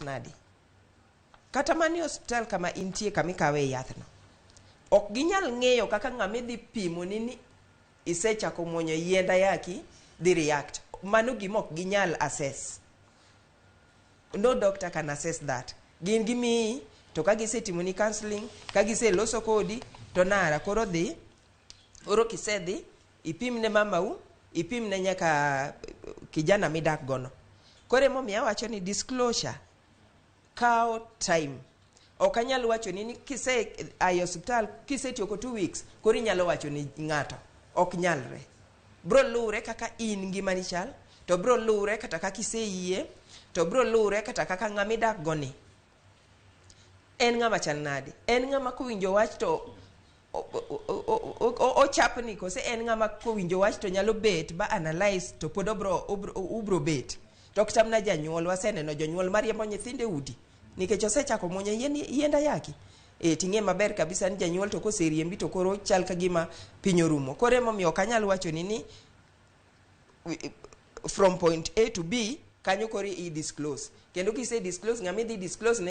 react nade. Kata mani osiptal kama intie, kama ikawe yathno, ok ginyal ng'eyo kaka ng'ama idhi pimoni ni isechako muonyo yiend ayaki dhi react. Mano gima ok ginyal assess. No doctor can assess that. Gin gimiyi to ka gisetimoni counseling, ka giseloso kodi, to nara koro dhi oro kisedhi ipim ne mamau, ipim ne nyaka kijana midak gono. Koro emomiyo awacho ni disclosure kawo time. Ok anyal wacho ni kise aye osiptal, kisetieko 2 weeks, koro inyalo wacho ni ng'ato. Ok nyalre. Bro luwre kaka in ngimani chal, to bro luwre kata kaka iseyie, to bro luwre kata kaka ng'ama idak go ni en ng'ama chal nade, en ng'ama kowinjo wach to ochapni, kose en ng'ama kowinjo wach to nyalo bet ba analyze to pod obro bet. To kata mana janyuol, waseneno jonyuol mariembo nyithindo e udi nikech osechako muonyo yiend ayaki. E ting'e maber kabisa ni janyuol to koseriembi to koro chal ka gima piny orumo. Koro emomiyo ok anyal wacho ni from point A to B kanyo koro i disclose. Kendo kise disclose, ng'ama idhi disclose ne